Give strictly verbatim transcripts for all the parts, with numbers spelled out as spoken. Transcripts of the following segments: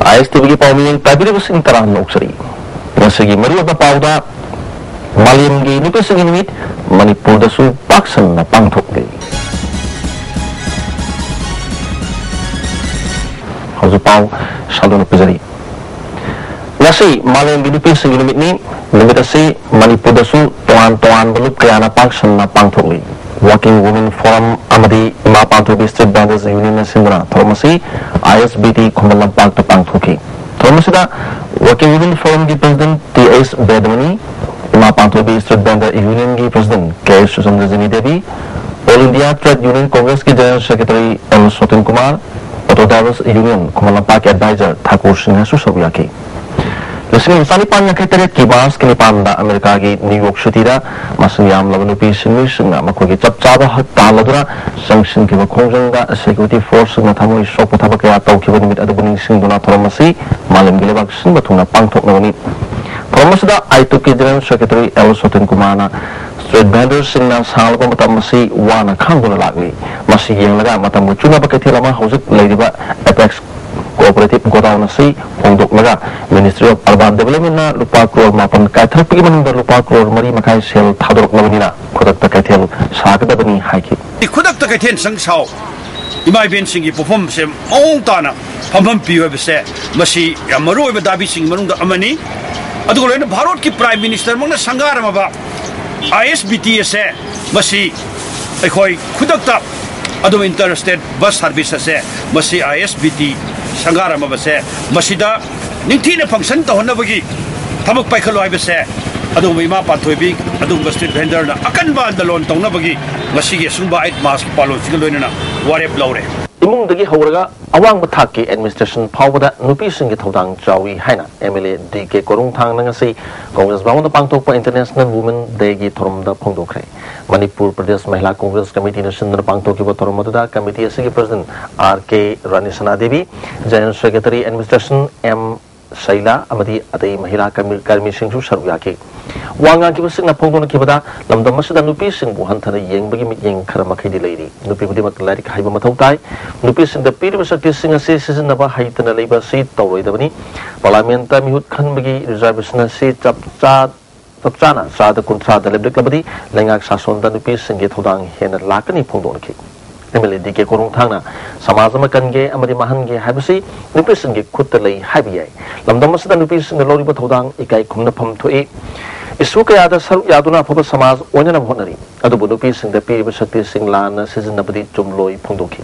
ꯑꯥꯏ ꯑꯦꯁ T ꯚꯤꯒꯤ ꯄꯥꯎꯃꯤꯌꯦꯡ ꯇꯥꯕꯤꯔꯤꯕꯁꯤꯡ ꯇꯔꯥꯝꯅ ꯑꯣꯛꯆꯔꯤ꯫ ꯉꯁꯤꯒꯤ ꯃꯔꯨꯑꯣꯏꯕ ꯄꯥꯎꯗ, ꯃꯥꯂꯦꯝꯒꯤ ꯅꯨꯄꯤꯁꯤꯡꯒꯤ ꯅꯨꯃꯤꯠ ꯃꯅꯤꯄꯨꯔꯗꯁꯨ ꯄꯥꯛ ꯁꯟꯅ ꯄꯥꯡꯊꯣꯛꯂꯤ꯫ ꯍꯧꯖꯤꯛ ꯄꯥꯎ ꯁꯟꯗꯣꯛꯅ ꯄꯤꯖꯔꯤ꯫ ꯉꯁꯤ ꯃꯥꯂꯦꯝꯒꯤ ꯅꯨꯄꯤꯁꯤꯡꯒꯤ ꯅꯨꯃꯤꯠꯅꯤ꯫ ꯅꯨꯃꯤꯠ ꯑꯁꯤ ꯃꯅꯤꯄꯨꯔꯗꯁꯨ ꯇꯣꯉꯥꯟ ꯇꯣꯉꯥꯟꯕ ꯂꯨꯞ ꯀꯌꯥꯅ ꯄꯥꯛ ꯁꯟꯅ ꯄꯥꯡꯊꯣꯛꯂꯤ꯫ Working Women Forum ꯑꯃꯗꯤ ꯏꯃꯥ ꯄꯥꯟꯊꯣꯏꯕꯤ Street Vendors Unionꯅ ꯁꯤꯟꯗꯨꯅ ꯊꯧꯔꯝ ꯑꯁꯤ ꯑꯥꯏ ꯑꯦꯁ ꯕꯤ ꯇꯤ ꯈꯨꯃꯟ ꯂꯝꯄꯥꯛꯇ ꯄꯥꯡꯊꯣꯛꯈꯤ꯫ ꯊꯧꯔꯝ ꯑꯁꯤꯗ Working Women Forumꯒꯤ President ꯇꯤ ꯑꯩꯆ ꯕꯦꯗꯃꯅꯤ, ꯏꯃꯥ ꯄꯥꯟꯊꯣꯏꯕꯤ Street Vendor Unionꯒꯤ President ꯀꯦ ꯁꯨꯆꯟꯗ꯭ꯔꯖꯅꯤ Devi, All India Trade Union Congressꯀꯤ General Secretary L Sotin Kumar, Auto Drivers Union Khuman ꯂꯝꯄꯥꯛꯀꯤ Advisor ꯊꯥꯀꯨꯔ ꯁꯤꯡꯍꯁꯨ ꯁꯔꯨꯛ ꯌꯥꯈꯤ꯫ ꯂꯤꯁꯤꯡ ꯑꯃ ꯆꯥꯅꯤꯄꯥꯟ ꯌꯥꯡꯈꯩ ꯇꯔꯦꯠꯀꯤ ꯃꯥꯔꯆꯀꯤ ꯅꯤꯄꯥꯟꯗ ꯑꯃꯦꯔꯤꯀꯥꯒꯤ ꯅ꯭ꯌꯨ ꯌꯣꯔꯛ ꯁꯤꯇꯤꯗ ꯃꯁꯤꯡ ꯌꯥꯝꯂꯕ ꯅꯨꯄꯤ ꯁꯤꯟꯃꯤꯁꯤꯡꯅ ꯃꯈꯣꯏꯒꯤ ꯆꯞ ꯆꯥꯕ ꯍꯛ ꯇꯥꯜꯂꯗꯨꯅ ꯆꯪꯁꯤꯟꯈꯤꯕ ꯈꯣꯡꯖꯪꯗ security forceꯁꯤꯡꯅ ꯊꯃꯣꯏ ꯁꯣꯛꯄ ꯊꯕꯛ ꯀꯌꯥ ꯇꯧꯈꯤꯕ ꯅꯨꯃꯤꯠ ꯑꯗꯨꯕꯨ ꯅꯤꯡꯁꯤꯡꯗꯨꯅ ꯊꯧꯔꯝ ꯑꯁꯤ ꯃꯥꯂꯦꯝꯒꯤ ꯂꯩꯕꯥꯛ ꯁꯤꯟꯕ ꯊꯨꯡꯅ ꯄꯥꯡꯊꯣꯛꯅꯕꯅꯤ꯫ ꯊꯧꯔꯝ ꯑꯁꯤꯗ ꯑꯥꯏꯇꯨꯛꯀꯤ General Secretary ꯑꯦꯜ ꯁꯣꯇꯤꯟ ꯀꯨꯃꯥꯔꯅ street vendorꯁꯤꯡꯅ ꯁꯥꯡꯂꯕ ꯃꯇꯝ ꯑꯁꯤ ꯋꯥꯅ ꯈꯥꯡꯗꯨꯅ ꯂꯥꯛꯂꯤ꯫ ꯃꯁꯤ ꯌꯦꯡꯂꯒ ꯃꯇꯝꯒ ꯆꯨꯅꯕ ꯀꯩꯊꯦꯜ ꯑꯃ ꯍꯧꯖꯤꯛ ꯂꯩꯔꯤꯕ Apex Cooperative Godown ꯑꯁꯤ ꯍꯣꯡꯗꯣꯛꯂꯒ Ministry of Urban Developmentꯅ ꯂꯨꯄꯥ ꯀ꯭ꯔꯣꯔ ꯃꯥꯄꯟ ꯀꯥꯏꯊꯔꯛꯄꯒꯤ ꯃꯅꯨꯡꯗ ꯂꯨꯄꯥ ꯀ꯭ꯔꯣꯔ ꯃꯔꯤ ꯃꯈꯥꯏ ꯁꯦꯜ ꯊꯥꯗꯣꯔꯛꯂꯕꯅꯤꯅ ꯈꯨꯗꯛꯇ ꯀꯩꯊꯦꯜ ꯁꯥꯒꯗꯕꯅꯤ ꯍꯥꯏꯈꯤ꯫ ꯈꯨꯗꯛꯇ ꯀꯩꯊꯦꯜ ꯁꯪ ꯁꯥꯎ, ꯏꯃꯥ ꯏꯕꯦꯟꯁꯤꯡꯒꯤ ꯄꯣꯠꯐꯝꯁꯦ ꯃꯑꯣꯡ ꯇꯥꯅ ꯐꯝꯐꯝ ꯄꯤꯌꯨ ꯍꯥꯏꯕꯁꯦ ꯃꯁꯤ ꯌꯥꯝ ꯃꯔꯨ ꯑꯣꯏꯕ ꯗꯥꯕꯤꯁꯤꯡꯒꯤ ꯃꯅꯨꯡꯗ ꯑꯃꯅꯤ꯫ ꯑꯗꯨꯒ ꯂꯣꯏꯅ ꯚꯥꯔꯠꯀꯤ Prime Ministerꯃꯛꯅ ꯁꯪꯒꯥꯔꯝꯃꯕ ꯑꯥꯏ ꯑꯦꯁ ꯕꯤ ꯇꯤ ꯑꯁꯦ ꯃꯁꯤ ꯑꯩꯈꯣꯏ ꯈꯨꯗꯛꯇ ꯑꯗꯨꯝ inter state bus service ꯑꯁꯦ ꯃꯁꯤ ꯑꯥꯏ ꯑꯦꯁ ꯕꯤ ꯇꯤ ꯁꯪꯒꯥꯔꯝꯃꯕꯁꯦ ꯃꯁꯤꯗ ꯅꯤꯡꯊꯤꯅ function ꯇꯧꯍꯟꯅꯕꯒꯤ ꯊꯕꯛ ꯄꯥꯏꯈꯠꯂꯨ ꯍꯥꯏꯕꯁꯦ ꯑꯗꯨꯒꯨꯝꯕ ꯏꯃꯥ ꯄꯥꯟꯊꯣꯏꯕꯤ, ꯑꯗꯨꯒꯨꯝꯕ street vendorꯅ ꯑꯀꯟꯕ ꯑꯥꯟꯗꯣꯂꯣꯟ ꯇꯧꯅꯕꯒꯤ ꯉꯁꯤꯒꯤ ꯑꯁꯨꯝꯕ ꯑꯩꯠ ꯃꯥꯔꯆꯀꯤ ꯄꯥꯂꯣꯟꯁꯤꯒ ꯂꯣꯏꯅꯅ ꯋꯥꯔꯦꯞ ꯂꯧꯔꯦ꯫ ꯏꯃꯨꯡꯗꯒꯤ ꯍꯧꯔꯒ ꯑꯋꯥꯡꯕ ꯊꯥꯛꯀꯤ administration ꯐꯥꯎꯕꯗ ꯅꯨꯄꯤꯁꯤꯡꯒꯤ ꯊꯧꯗꯥꯡ ꯆꯥꯎꯏ ꯍꯥꯏꯅ ꯑꯦꯝ ꯑꯦꯜ ꯑꯦ ꯗꯤ ꯀꯦ ꯀꯣꯔꯨꯡꯊꯥꯡꯅ ꯉꯁꯤ ꯀꯣꯡꯒ꯭ꯔꯦꯁ ꯚꯕꯟꯗ ꯄꯥꯡꯊꯣꯛꯄ International Women Dayꯒꯤ ꯊꯧꯔꯝꯗ ꯐꯣꯡꯗꯣꯛꯈ꯭ꯔꯦ꯫ ꯃꯅꯤꯄꯨꯔ ꯄ꯭ꯔꯗꯦꯁ ꯃꯍꯤꯂꯥ ꯀꯣꯡꯒ꯭ꯔꯦꯁ ꯀꯃꯤꯇꯤꯅ ꯁꯤꯟꯗꯨꯅ ꯄꯥꯡꯊꯣꯛꯈꯤꯕ ꯊꯧꯔꯝ ꯑꯗꯨꯗ ꯀꯃꯤꯇꯤ ꯑꯁꯤꯒꯤ president ꯑꯥꯔ ꯀꯦ ꯔꯥꯅꯤꯁꯅꯥ Devi, General Secretary Administration M Sheila ꯑꯃꯗꯤ ꯑꯇꯩ ꯃꯍꯤꯂꯥ ꯀꯔꯃꯤ-, ꯀꯔꯃꯤꯁꯤꯡꯁꯨ ꯁꯔꯨꯛ ꯌꯥꯈꯤ꯫ ꯋꯥ ꯉꯥꯡꯈꯤꯕꯁꯤꯡꯅ ꯐꯣꯡꯗꯣꯛꯅꯈꯤꯕꯗ, ꯂꯝꯗꯝ ꯑꯁꯤꯗ ꯅꯨꯄꯤꯁꯤꯡꯕꯨ ꯍꯟꯊꯅ ꯌꯦꯡꯕꯒꯤ ꯃꯤꯠꯌꯦꯡ ꯈꯔ ꯃꯈꯩꯗꯤ ꯂꯩꯔꯤ꯫ ꯅꯨꯄꯤ ꯈꯨꯗꯤꯡꯃꯛ ꯂꯥꯏꯔꯤꯛ ꯍꯩꯕ ꯃꯊꯧ ꯇꯥꯏ꯫ ꯅꯨꯄꯤꯁꯤꯡꯗ ꯄꯤꯔꯤꯕ ꯁꯛꯇꯤꯁꯤꯡ ꯑꯁꯤ ꯁꯤꯖꯤꯟꯅꯕ ꯍꯩꯇꯅ ꯂꯩꯕ ꯑꯁꯤ ꯇꯧꯔꯣꯏꯗꯕꯅꯤ꯫ ꯄꯥꯔꯂꯤꯌꯥꯃꯦꯟꯠꯇ ꯃꯤꯍꯨꯠ ꯈꯟꯕꯒꯤ ꯔꯤꯖꯥꯔꯕꯦꯁꯟ ꯑꯁꯤ ꯆꯞ ꯆꯥ-, ꯆꯞ ꯆꯥꯅ ꯆꯥꯗ ꯀꯨꯟꯊ꯭ꯔꯥꯗ ꯂꯦꯞꯂꯛꯂꯕꯗꯤ ꯂꯩꯉꯥꯛ ꯁꯥꯁꯣꯟꯗ ꯅꯨꯄꯤꯁꯤꯡꯒꯤ ꯊꯧꯗꯥꯡ ꯍꯦꯟꯅ ꯂꯥꯛꯀꯅꯤ ꯐꯣꯡꯗꯣꯛꯅꯈꯤ꯫ ꯑꯦꯝ ꯑꯦꯜ ꯑꯦ ꯗꯤ ꯀꯦ ꯀꯣꯔꯣꯡꯊꯥꯡꯅ ꯁꯃꯥꯖ ꯑꯃ ꯀꯟꯒꯦ ꯑꯃꯗꯤ ꯃꯥꯡꯍꯟꯒꯦ ꯍꯥꯏꯕꯁꯤ ꯅꯨꯄꯤꯁꯤꯡꯒꯤ ꯈꯨꯠꯇ ꯂꯩ ꯍꯥꯏꯕ ꯌꯥꯏ꯫ ꯂꯝꯗꯝ ꯑꯁꯤꯗ ꯅꯨꯄꯤꯁꯤꯡꯅ ꯂꯧꯔꯤꯕ ꯊꯧꯗꯥꯡ ꯏꯀꯥꯏ ꯈꯨꯝꯅꯐꯝ ꯊꯣꯛꯏ꯫ ꯏꯁꯨ ꯀꯌꯥꯗ ꯁꯔꯨꯛ ꯌꯥꯗꯨꯅ ꯑꯐꯕ ꯁꯃꯥꯖ ꯑꯣꯏꯅꯅꯕ ꯍꯣꯠꯅꯔꯤ꯫ ꯑꯗꯨꯕꯨ ꯅꯨꯄꯤꯁꯤꯡꯗ ꯄꯤꯔꯤꯕ ꯁꯛꯇꯤꯁꯤꯡ ꯂꯥꯟꯅ ꯁꯤꯖꯤꯟꯅꯕꯗꯤ ꯆꯨꯝꯂꯣꯏ ꯐꯣꯡꯗꯣꯛꯈꯤ꯫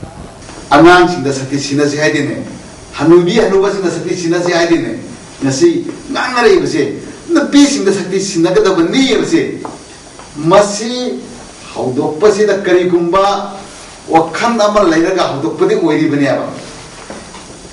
ꯑꯉꯥꯡꯁꯤꯡꯗ ꯁꯛꯇꯤ ꯁꯤꯟꯅꯁꯤ ꯍꯥꯏꯗꯦꯅꯦ, ꯍꯅꯨꯕꯤ ꯍꯅꯨꯕꯁꯤꯡꯗ ꯁꯛꯇꯤ ꯁꯤꯟꯅꯁꯤ ꯍꯥꯏꯗꯦꯅꯦ꯫ ꯉꯁꯤ ꯉꯥꯡꯅꯔꯛꯏꯕꯁꯦ ꯅꯨꯄꯤꯁꯤꯡꯗ ꯁꯛꯇꯤ ꯁꯤꯟꯅꯒꯗꯕꯅꯤ ꯍꯥꯏꯕꯁꯦ꯫ ꯃꯁꯤ ꯍꯧꯗꯣꯛꯄꯁꯤꯗ ꯀꯔꯤꯒꯨꯝꯕ ꯋꯥꯈꯜ ꯑꯃ ꯂꯩꯔꯒ ꯍꯧꯗꯣꯛꯄꯗꯤ ꯑꯣꯏꯔꯤꯕꯅꯦꯕ꯫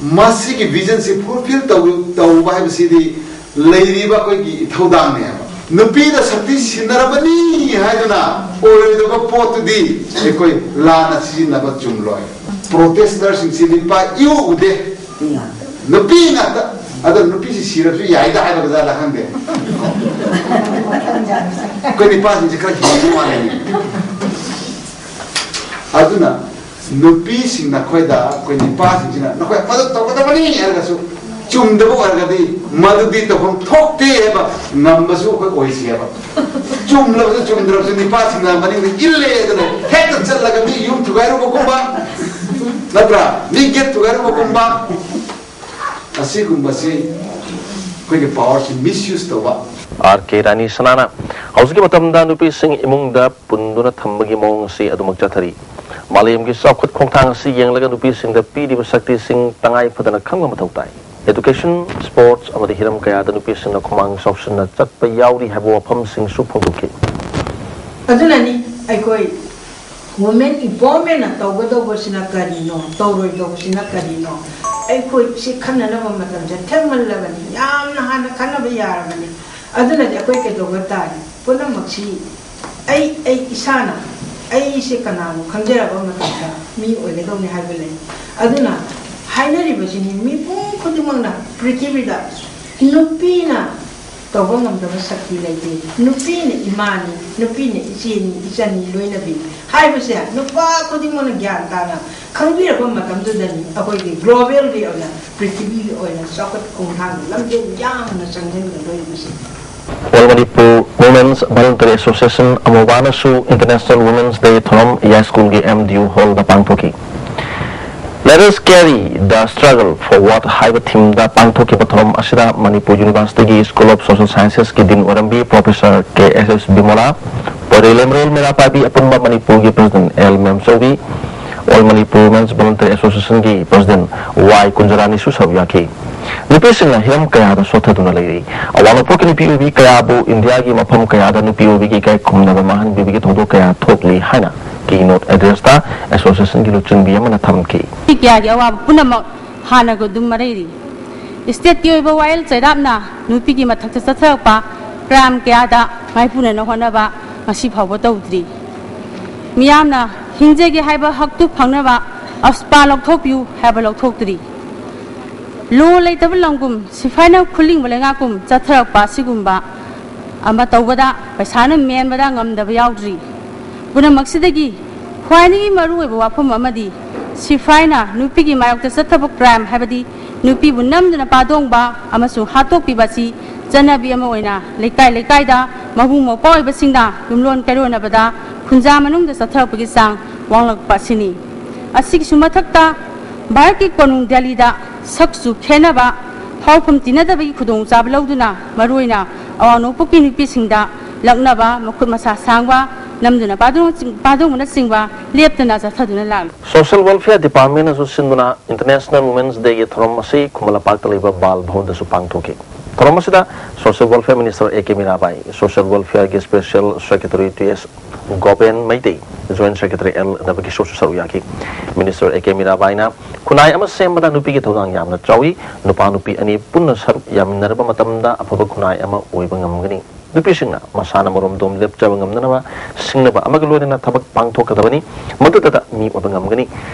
ꯃꯁꯤꯒꯤ ꯚꯤꯖꯟꯁꯤ ꯐꯨꯜꯐꯤꯜ ꯇꯧ-, ꯇꯧꯕ ꯍꯥꯏꯕꯁꯤꯗꯤ ꯂꯩꯔꯤꯕ ꯑꯩꯈꯣꯏꯒꯤ ꯏꯊꯧꯗꯥꯡꯅꯦꯕ꯫ ꯅꯨꯄꯤꯗ ꯁꯛꯇꯤ ꯁꯤꯟꯅꯔꯕꯅꯤ ꯍꯥꯏꯗꯨꯅ ꯑꯣꯏꯔꯣꯏꯗꯕ ꯄꯣꯠꯇꯨꯗꯤ ꯑꯩꯈꯣꯏ ꯂꯥꯟꯅ ꯁꯤꯖꯤꯟꯅꯕ ꯆꯨꯝꯂꯣꯏ꯫ ꯄ꯭ꯔꯣꯇꯦꯁꯇꯔꯁꯤꯡꯁꯤ ꯅꯨꯄꯥ ꯏꯎ ꯎꯗꯦ, ꯅꯨꯄꯤ ꯉꯥꯛꯇ꯫ ꯑꯗꯣ ꯅꯨꯄꯤꯁꯤ ꯁꯤꯔꯁꯨ ꯌꯥꯏꯗ ꯍꯥꯏꯕ ꯖꯥꯠꯂ ꯈꯪꯗꯦ꯫ ꯑꯩꯈꯣꯏ ꯅꯨꯄꯥꯁꯤꯡꯁꯦ ꯈꯔ ꯍꯦꯟꯕ ꯃꯥꯜꯂꯦ꯫ ꯑꯗꯨꯅ ꯅꯨꯄꯤꯁꯤꯡꯅ ꯑꯩꯈꯣꯏꯗ, ꯑꯩꯈꯣꯏ ꯅꯨꯄꯥꯁꯤꯡꯁꯤꯅ ꯅꯈꯣꯏ ꯃꯗꯨ ꯇꯧꯒꯗꯕꯅꯤ ꯍꯥꯏꯔꯒꯁꯨ, ꯆꯨꯝꯗꯕ ꯑꯣꯏꯔꯒꯗꯤ ꯃꯗꯨꯗꯤ ꯇꯧꯐꯝ ꯊꯣꯛꯇꯦ ꯍꯥꯏꯕ ꯉꯝꯕꯁꯨ ꯑꯩꯈꯣꯏ ꯑꯣꯏꯁꯦꯕ꯫ ꯆꯨꯝꯂꯕꯁꯨ ꯆꯨꯝꯗ꯭ꯔꯕꯁꯨ ꯅꯨꯄꯥꯁꯤꯡꯅ ꯃꯅꯤꯡꯗ ꯏꯜꯂꯦ ꯑꯗꯨꯅ ꯍꯦꯛꯇ ꯆꯠꯂꯒ ꯃꯤ ꯌꯨꯝ ꯊꯨꯒꯥꯏꯔꯨꯕꯒꯨꯝꯕ, ꯅꯠꯇ꯭ꯔꯥ? ꯃꯤ ꯒꯦꯠ ꯊꯨꯒꯥꯏꯔꯨꯕꯒꯨꯝꯕ, ꯑꯁꯤꯒꯨꯝꯕꯁꯤ ꯑꯩꯈꯣꯏꯒꯤ ꯄꯥꯋꯔꯁꯤ ꯃꯤꯁꯌꯨꯁ ꯇꯧꯕ꯫ ꯑꯥꯔ ꯀꯦ ꯔꯥꯅꯤ ꯁꯅꯥꯅ ꯍꯧꯖꯤꯛꯀꯤ ꯃꯇꯝꯗ ꯅꯨꯄꯤꯁꯤꯡ ꯏꯃꯨꯡꯗ ꯄꯨꯟꯗꯨꯅ ꯊꯝꯕꯒꯤ ꯃꯑꯣꯡ ꯑꯁꯤ ꯑꯗꯨꯃꯛ ꯆꯠꯊꯔꯤ꯫ ꯃꯥꯂꯦꯝꯒꯤ ꯆꯥꯎꯈꯠ ꯈꯣꯡꯊꯥꯡ ꯑꯁꯤ ꯌꯦꯡꯂꯒ ꯅꯨꯄꯤꯁꯤꯡꯗ ꯄꯤꯔꯤꯕ ꯁꯛꯇꯤꯁꯤꯡ ꯇꯉꯥꯏ ꯐꯗꯅ ꯈꯪꯕ ꯃꯊꯧ ꯇꯥꯏ꯫ ꯑꯦꯗꯨꯀꯦꯁꯟ, ꯁ꯭ꯄꯣꯔꯠꯁ ꯑꯃꯗꯤ ꯍꯤꯔꯝ ꯀꯌꯥꯗ ꯅꯨꯄꯤꯁꯤꯡꯅ ꯈꯨꯃꯥꯡ ꯆꯥꯎꯁꯤꯟꯅ ꯆꯠꯄ ꯌꯥꯎꯔꯤ ꯍꯥꯏꯕ ꯋꯥꯐꯝꯁꯤꯡꯁꯨ ꯐꯣꯡꯗꯣꯛꯈꯤ꯫ ꯑꯗꯨꯅꯅꯤ ꯑꯩꯈꯣꯏ ꯋꯨꯃꯦꯟ ꯏꯝꯄꯥꯋꯔꯃꯦꯟꯅ ꯇꯧꯒꯗꯧꯕꯁꯤꯅ ꯀꯔꯤꯅꯣ, ꯇꯧꯔꯣꯏꯗꯧꯕꯁꯤꯅ ꯀꯔꯤꯅꯣ, ꯑꯩꯈꯣꯏ ꯁꯤ ꯈꯟꯅꯅꯕ ꯃꯇꯝꯁꯦ ꯊꯦꯡꯃꯜꯂꯕꯅꯤ, ꯌꯥꯝꯅ ꯍꯥꯟꯅ ꯈꯟꯅꯕ ꯌꯥꯔꯕꯅꯤ꯫ ꯑꯗꯨꯅꯗꯤ ꯑꯩꯈꯣꯏ ꯀꯩꯗꯧꯕ ꯇꯥꯔꯦ? ꯄꯨꯝꯅꯃꯛꯁꯤ ꯑꯩ, ꯑꯩ ꯏꯁꯥꯅ ꯑꯩꯁꯦ ꯀꯅꯥꯅꯣ ꯈꯪꯖꯔꯕ ꯃꯇꯝꯗ ꯃꯤ ꯑꯣꯏꯒꯗꯧꯅꯤ ꯍꯥꯏꯕ ꯂꯩ꯫ ꯑꯗꯨꯅ ꯍꯥꯏꯅꯔꯤꯕꯁꯤꯅꯤ꯫ ꯃꯤꯄꯨꯝ ꯈꯨꯗꯤꯡꯃꯛꯅ ꯄ꯭ꯔꯤꯊꯤꯕꯤꯗ ꯅꯨꯄꯤꯅ ꯇꯧꯕ ꯉꯝꯗꯕ ꯁꯛꯇꯤ ꯂꯩꯇꯦ꯫ ꯅꯨꯄꯤꯅ ꯏꯃꯥꯅꯤ, ꯅꯨꯄꯤꯅ ꯏꯆꯦꯅꯤ, ꯏꯆꯟꯅꯤ, ꯂꯣꯏꯅꯕꯤꯅꯤ ꯍꯥꯏꯕꯁꯦ ꯅꯨꯄꯥ ꯈꯨꯗꯤꯡꯃꯛꯅ ꯒ꯭ꯌꯥꯟ ꯇꯥꯅ ꯈꯪꯕꯤꯔꯕ ꯃꯇꯝꯗꯨꯗꯅꯤ ꯑꯩꯈꯣꯏꯒꯤ ꯒ꯭ꯂꯣꯕꯦꯜꯒꯤ ꯑꯣꯏꯅ, ꯄ꯭ꯔꯤꯊꯤꯕꯤꯒꯤ ꯑꯣꯏꯅ ꯆꯥꯎꯈꯠ ꯈꯣꯡꯊꯥꯡꯗ ꯂꯝꯖꯦꯜ ꯌꯥꯡꯅ ꯆꯪꯁꯤꯟꯒꯗꯧꯔꯤꯕꯁꯤ꯫ All Manipur Women's Voluntary Association, ꯑꯃꯨꯕꯥꯅꯁꯨ International Women's Day ꯊꯧꯔꯝ ꯌꯥꯏꯁ꯭ꯀꯨꯜꯒꯤ M D U hallꯗ ꯄꯥꯡꯊꯣꯛꯈꯤ꯫ Let us carry the struggle forward ꯍꯥꯏꯕ themeꯗ ꯄꯥꯡꯊꯣꯛꯈꯤꯕ ꯊꯧꯔꯝ ꯑꯁꯤꯗ Manipur Universityꯒꯤ School of Social Sciencesꯀꯤ Dean ꯑꯣꯏꯔꯝꯕꯤ Professor K S S Bimola, ꯄꯣꯏꯔꯩꯂꯦꯝꯔꯦꯜ ꯃꯩꯔꯥ ꯄꯥꯏꯕꯤ ꯑꯄꯨꯟꯕ ꯃꯅꯤꯄꯨꯔꯒꯤ President L ꯃꯦꯝꯆꯧꯕꯤ, All Manipur Women's Voluntary Associationꯒꯤ President Y ꯀꯨꯟꯖꯔꯥꯅꯤꯁꯨ ꯁꯔꯨꯛ ꯌꯥꯈꯤ꯫ ꯅꯨꯄꯤꯁꯤꯡꯅ ꯍꯤꯔꯝ ꯀꯌꯥꯗ ꯁꯣꯠꯊꯗꯨꯅ ꯂꯩꯔꯤ꯫ ꯑꯋꯥꯡ ꯅꯣꯡꯄꯣꯛꯀꯤ ꯅꯨꯄꯤ ꯑꯣꯏꯕꯤ ꯀꯌꯥꯕꯨ ꯏꯟꯗꯤꯌꯥꯒꯤ ꯃꯐꯝ ꯀꯌꯥꯗ ꯅꯨꯄꯤ ꯑꯣꯏꯕꯤꯒꯤ ꯏꯀꯥꯏ ꯈꯨꯝꯅꯕ ꯃꯥꯡꯍꯟꯕꯤꯕꯒꯤ ꯊꯧꯗꯣꯛ ꯀꯌꯥ ꯊꯣꯛꯂꯤ ꯍꯥꯏꯅ keynote addressꯇ Associationꯒꯤ ꯂꯨꯆꯤꯡꯕꯤ ꯑꯃꯅ ꯊꯝꯈꯤ꯫ ꯀꯌꯥꯒꯤ ꯑꯋꯥꯕ ꯄꯨꯝꯅꯃꯛ ꯍꯥꯟꯅꯒ ꯑꯗꯨꯝ ꯃꯔꯩꯔꯤ꯫ Stateꯀꯤ ꯑꯣꯏꯕ ꯋꯥꯌꯦꯜ ꯆꯩꯔꯥꯛꯅ ꯅꯨꯄꯤꯒꯤ ꯃꯊꯛꯇ ꯆꯠꯊꯔꯛꯄ crime ꯀꯌꯥꯗ ꯃꯥꯏꯄꯨꯅꯅ ꯍꯣꯠꯅꯕ ꯉꯁꯤ ꯐꯥꯎꯕ ꯇꯧꯗ꯭ꯔꯤ꯫ ꯃꯤꯌꯥꯝꯅ ꯍꯤꯡꯖꯒꯦ ꯍꯥꯏꯕ ꯍꯛꯇꯨ ꯐꯪꯅꯕ ꯑꯁꯄꯥ ꯂꯧꯊꯣꯛꯄꯤꯌꯨ ꯍꯥꯏꯕ ꯂꯧꯊꯣꯛꯇ꯭ꯔꯤ꯫ Law ꯂꯩꯇꯕ ꯂꯝꯒꯨꯝ ꯁꯤꯐꯥꯏꯅ ꯈꯨꯂꯤꯡꯕ ꯂꯩꯉꯥꯛꯀꯨꯝ ꯆꯠꯊꯔꯛꯄ ꯑꯁꯤꯒꯨꯝꯕ ꯑꯃ ꯇꯧꯕꯗ ꯄꯩꯁꯥꯅ ꯃꯦꯟꯕꯗ ꯉꯝꯗꯕ ꯌꯥꯎꯗ꯭ꯔꯤ꯫ ꯄꯨꯝꯅꯃꯛꯁꯤꯗꯒꯤ ꯈ꯭ꯋꯥꯏꯗꯒꯤ ꯃꯔꯨꯑꯣꯏꯕ ꯋꯥꯐꯝ ꯑꯃꯗꯤ ꯁꯤꯐꯥꯏꯅ ꯅꯨꯄꯤꯒꯤ ꯃꯥꯌꯣꯛꯇ ꯆꯠꯊꯕ crime ꯍꯥꯏꯕꯗꯤ ꯅꯨꯄꯤꯕꯨ ꯅꯝꯗꯨꯅ ꯄꯥꯗꯣꯡꯕ ꯑꯃꯁꯨꯡ ꯍꯥꯠꯇꯣꯛꯄꯤꯕ ꯑꯁꯤ ꯆꯠꯅꯕꯤ ꯑꯃ ꯑꯣꯏꯅ ꯂꯩꯀꯥꯏ ꯂꯩꯀꯥꯏꯗ ꯃꯕꯨꯡ ꯃꯧꯄ꯭ꯋꯥ ꯑꯣꯏꯕꯁꯤꯡꯅ ꯌꯨꯝꯂꯣꯟ ꯀꯩꯔꯣꯟꯅꯕꯗ ꯈꯨꯟꯖꯥ ꯃꯅꯨꯡꯗ ꯆꯠꯊꯔꯛꯄꯒꯤ ꯆꯥꯡ ꯋꯥꯡꯂꯛꯄ ꯑꯁꯤꯅꯤ꯫ ꯑꯁꯤꯒꯤꯁꯨ ꯃꯊꯛꯇ ꯚꯥꯔꯠꯀꯤ ꯀꯣꯅꯨꯡ ꯗꯦꯜꯂꯤꯗ ꯁꯛꯆꯨ ꯈꯦꯟꯅꯕ ꯍꯧꯐꯝ ꯇꯤꯟꯅꯗꯕꯒꯤ ꯈꯨꯗꯣꯡꯆꯥꯕ ꯂꯧꯗꯨꯅ ꯃꯔꯨꯑꯣꯏꯅ ꯑꯋꯥꯡ ꯅꯣꯡꯄꯣꯛꯀꯤ ꯅꯨꯄꯤꯁꯤꯡꯗ ꯂꯛꯅꯕ, ꯃꯈꯨꯠ ꯃꯁꯥ ꯁꯥꯡꯕ, ꯅꯝꯗꯨꯅ ꯄꯥꯗꯣꯡ-, ꯄꯥꯗꯣꯡꯕꯅꯆꯤꯡꯕ ꯂꯦꯞꯇꯅ ꯆꯠꯊꯗꯨꯅ ꯂꯥꯛꯂꯤ꯫ Social Welfare Departmentꯅꯁꯨ ꯁꯤꯟꯗꯨꯅ International Women's Dayꯒꯤ ꯊꯧꯔꯝ ꯑꯁꯤ ꯈꯨꯃꯟ ꯂꯝꯄꯥꯛꯇ ꯂꯩꯕ ꯕꯥꯜ ꯚꯕꯟꯗꯁꯨ ꯄꯥꯡꯊꯣꯛꯈꯤ꯫ ꯊꯧꯔꯝ ꯑꯁꯤꯗ Social Welfare Minister A K Mirabai, Social Welfareꯒꯤ Special Secretary T S ꯒꯣꯄꯦꯟ Meitei, Joint Secretary L ꯅꯕꯀꯤꯁꯣꯔꯁꯨ ꯁꯔꯨꯛ ꯌꯥꯈꯤ꯫ Minister A K ꯃꯤꯔꯥꯕꯥꯏꯅ ꯈꯨꯟꯅꯥꯏ ꯑꯃ ꯁꯦꯝꯕꯗ ꯅꯨꯄꯤꯒꯤ ꯊꯧꯗꯥꯡ ꯌꯥꯝꯅ ꯆꯥꯎꯏ, ꯅꯨꯄꯥ ꯅꯨꯄꯤ ꯑꯅꯤ ꯄꯨꯟꯅ ꯁꯔꯨꯛ ꯌꯥꯃꯤꯟꯅꯔꯕ ꯃꯇꯝꯗ ꯑꯐꯕ ꯈꯨꯟꯅꯥꯏ ꯑꯃ ꯑꯣꯏꯕ ꯉꯝꯒꯅꯤ꯫ ꯅꯨꯄꯤꯁꯤꯡꯅ ꯃꯁꯥꯅ ꯃꯔꯣꯝꯗꯣꯝ ꯂꯦꯞꯆꯕ ꯉꯝꯅꯅꯕ ꯁꯤꯡꯅꯕ ꯑꯃꯒ ꯂꯣꯏꯅꯅ ꯊꯕꯛ ꯄꯥꯡꯊꯣꯛꯀꯗꯕꯅꯤ꯫ ꯃꯗꯨꯗꯇ ꯃꯤ ꯑꯣꯏꯕ ꯉꯝꯒꯅꯤ꯫